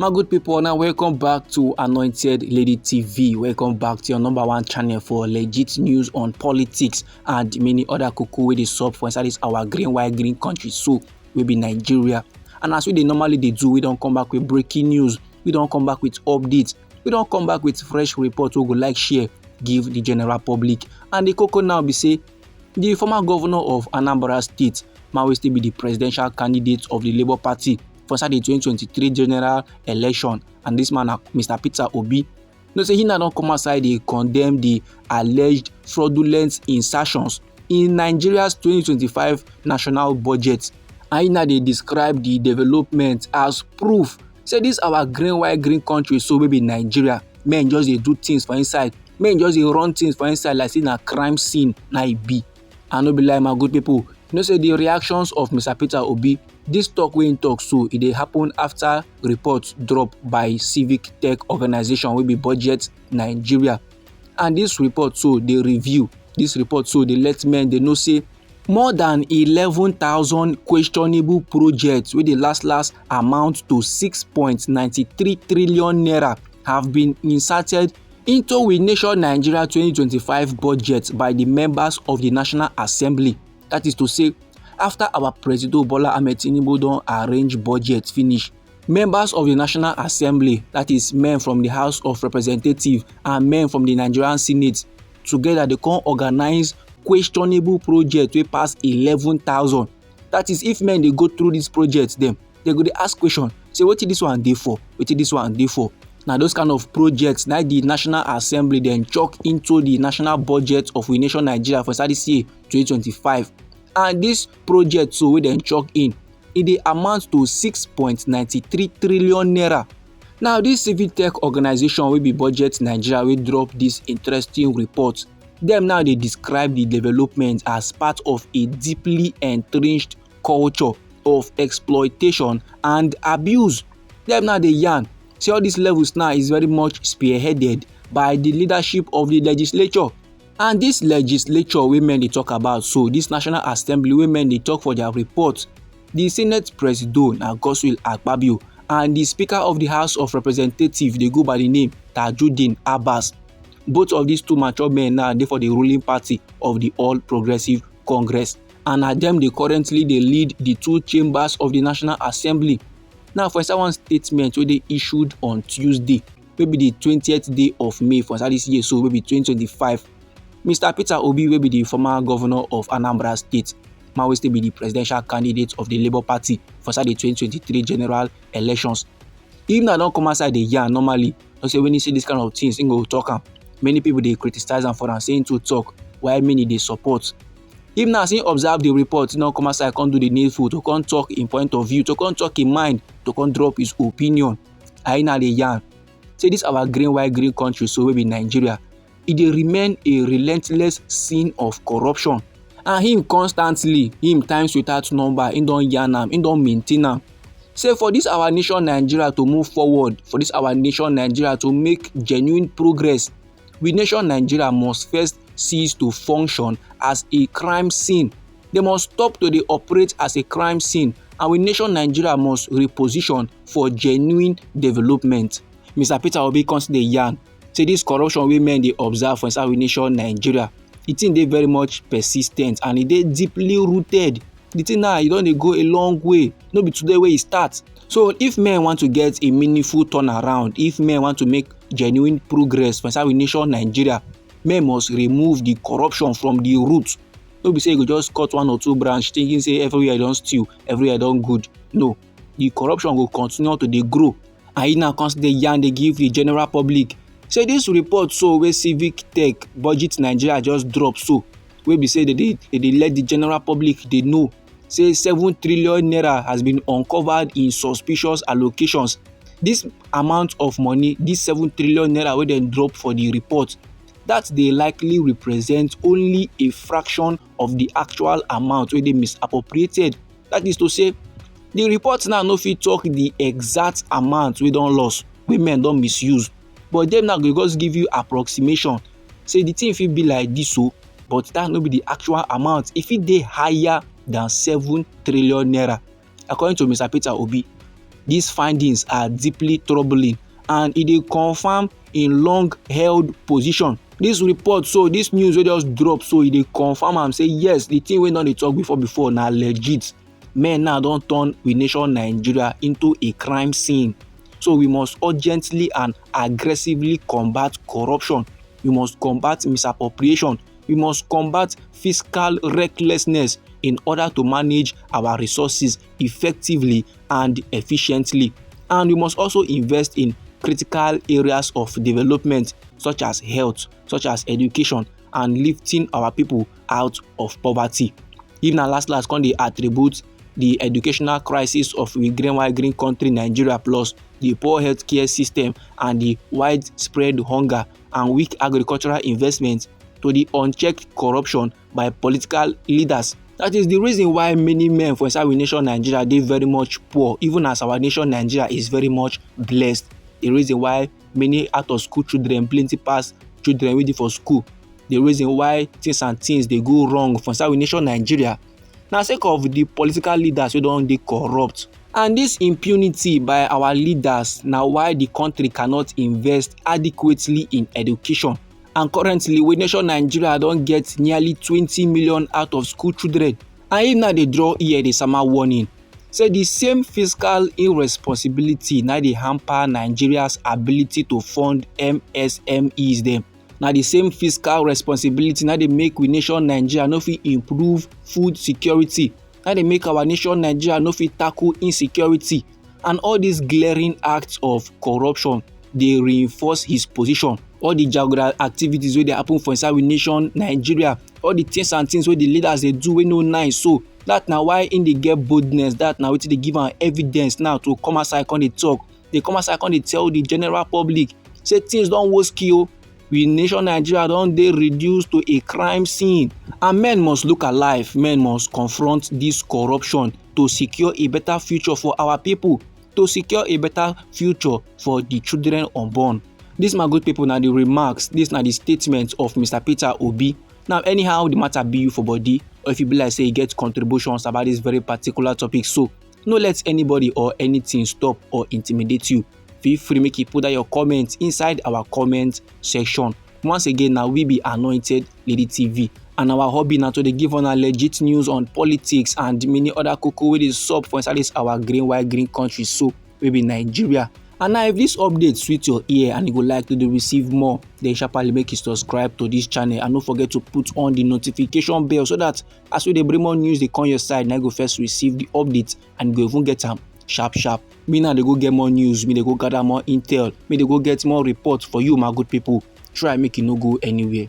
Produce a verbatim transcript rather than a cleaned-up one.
My good people, now welcome back to Anointed Lady T V. Welcome back to your number one channel for legit news on politics and many other cuckoo wey dey sup for inside this our green, white, green country so wey be Nigeria. And as we dey normally dey do, we don come back with breaking news, we don come back with updates, we don come back with fresh report wey go like share give the general public. And the cocoa now be say the former governor of Anambra State, man wey still be the presidential candidate of the Labour Party for inside the twenty twenty-three general election, and this man na Mister Peter Obi. You know say he now don come outside dey condemn the alleged fraudulent insertions in Nigeria's twenty twenty-five national budget, and he now dey describe the development as proof say this our green, white, green country so wey be Nigeria, men just dey do things for inside, men just dey run things for inside like say na crime scene na e be. I no be lie, my good people. You know say the reactions of Mister Peter Obi, this talk wey he talk so, e dey happen after report drop by Civic Tech Organization wey be Budget Nigeria. And this report so dey review, this report so dey let men dey know say more than eleven thousand questionable projects wey dey last last amount to six point nine three trillion naira have been inserted into We Nation Nigeria twenty twenty-five budget by the members of the National Assembly. That is to say, after our President Bola Ahmed Tinubu don arrange budget finish, members of the National Assembly, that is men from the House of Representatives and men from the Nigerian Senate, together dey come organize questionable project wey pass eleven thousand. That is, if men dey go through this project dem, they go dey ask question, say wetin this one dey for, wetin this one dey for. Na those kind of projects na the National Assembly dem chalk into the national budget of We Nation Nigeria for inside this year twenty twenty-five. And this project so wey dem chalk in, e dey amount to six point nine three trillion naira. Now, this Civic Tech Organization wey be Budget Nigeria wey drop this interesting report, dem now dey describe the development as part of a deeply entrenched culture of exploitation and abuse. Dem now dey yarn say all these levels now is very much spearheaded by the leadership of the legislature. And this legislature wey men dey talk about so, this National Assembly wey men dey talk for their report, the Senate Presido na Godswill Akpabio, and the Speaker of the House of Representatives dey go by the name Tajudeen Abbas. Both of these two mature men now dey for the ruling party of the All Progressive Congress, and na dem dey currently dey lead the two chambers of the National Assembly. Now, for inside one statement wey dey issued on Tuesday, wey be the twentieth day of May for inside this year so, wey be twenty twenty-five, Mister Peter Obi, wey be the former governor of Anambra State, man wey still be the presidential candidate of the Labour Party for inside the twenty twenty-three general elections, him now don come outside dey yarn normally. Know say when he see this kind of things, he go talk am. Many people dey criticize am for am, say him too talk, while many dey support. Him now, as he observe the report, he don come outside, come do the needful to come talk him point of view, to come talk him mind, to come drop his opinion. And he now dey yarn say this our green, white, green country so wey be Nigeria, e dey remain a relentless scene of corruption. And him constantly, him times without number, he don yarn am, he don maintain am. Say for this our nation Nigeria to move forward, for this our nation Nigeria to make genuine progress, We Nation Nigeria must first cease to function as a crime scene. They must stop to dey operate as a crime scene, and We Nation Nigeria must reposition for genuine development. Mister Peter Obi come still dey yarn say this corruption wey men dey observe for inside We Nation Nigeria, the thing dey very much persistent and e dey deeply rooted. The thing now, e don dey go a long way. No be today wey e start. So if men want to get a meaningful turnaround, if men want to make genuine progress for inside We Nation Nigeria, men must remove the corruption from the root. No be say you go just cut one or two branch thinking say everywhere don stew, everywhere don good. No, the corruption go continue to dey grow. And he now come still dey yarn dey give the general public say this report so wey Civic Tech Budget Nigeria just drop so, wey be say they dey, they dey let the general public dey know say seven trillion naira has been uncovered in suspicious allocations. This amount of money, this seven trillion naira wey dem drop for the report, that dey likely represent only a fraction of the actual amount wey dey misappropriated. That is to say, the report now no fit talk the exact amount wey don loss, wey men don misuse, but dem now go just give you approximation say the thing fit be like this o, but that no be the actual amount. E fit dey higher than seven trillion naira, according to Mister Peter Obi. These findings are deeply troubling, and e dey confirm im long held position. This report, so this news wey just drop, so e dey confirm am say yes, the thing wey don dey talk before before na legit. Men now don turn We Nation Nigeria into a crime scene. So we must urgently and aggressively combat corruption. We must combat misappropriation. We must combat fiscal recklessness in order to manage our resources effectively and efficiently. And we must also invest in critical areas of development, such as health, such as education, and lifting our people out of poverty. If na last last come dey attribute the educational crisis of we green white green country Nigeria, plus the poor healthcare system and the widespread hunger and weak agricultural investment to the unchecked corruption by political leaders. That is the reason why many men for inside we nation Nigeria dey very much poor, even as our nation Nigeria is very much blessed. The reason why many out of school children plenty pass children wey dey for school. The reason why things and things dey go wrong for inside we nation Nigeria na sake of the political leaders wey don dey corrupt. And this impunity by our leaders na why the country cannot invest adequately in education. And currently, we nation Nigeria don get nearly twenty million out of school children. And im now dey draw ear dey sama warning say the same fiscal irresponsibility na dey hamper Nigeria's ability to fund M S M Es dem. Na the same fiscal responsibility na dey make we nation Nigeria no fit improve food security, na dey make our nation Nigeria no fit tackle insecurity. And all these glaring acts of corruption dey reinforce his position. All the jaguda activities wey dey happen for inside we nation Nigeria, all the things and things wey the leaders dey do wey no nice, so that na why im dey get boldness, that na wetin dey give am evidence now to come outside come dey talk, dey come outside come dey tell the general public say things don woski o. We nation Nigeria don dey reduced to a crime scene, and men must look alive, men must confront this corruption to secure a better future for our people, to secure a better future for the children unborn. This, my good people, na the remarks, this na the statement of Mister Peter Obi. Now, anyhow the matter be you for body, or if you be like say you get contributions about this very particular topic, so no let anybody or anything stop or intimidate you. Feel free make you put down your comment inside our comment section. Once again, now we be Anointed Lady T V, and our hobby now to dey give on our legit news on politics and many other cocoa wey dey sup for inside this our green white green country, so we be Nigeria. And now, if this update sweet your ear and you go like to dey receive more, then sharply make you subscribe to this channel and don't forget to put on the notification bell so that as we dey bring more news dey come your side, na you go first receive the update and you go even get am sharp sharp. Me now dey go get more news, me dey go gather more intel, me dey go get more report for you, my good people. Try make you no go anywhere.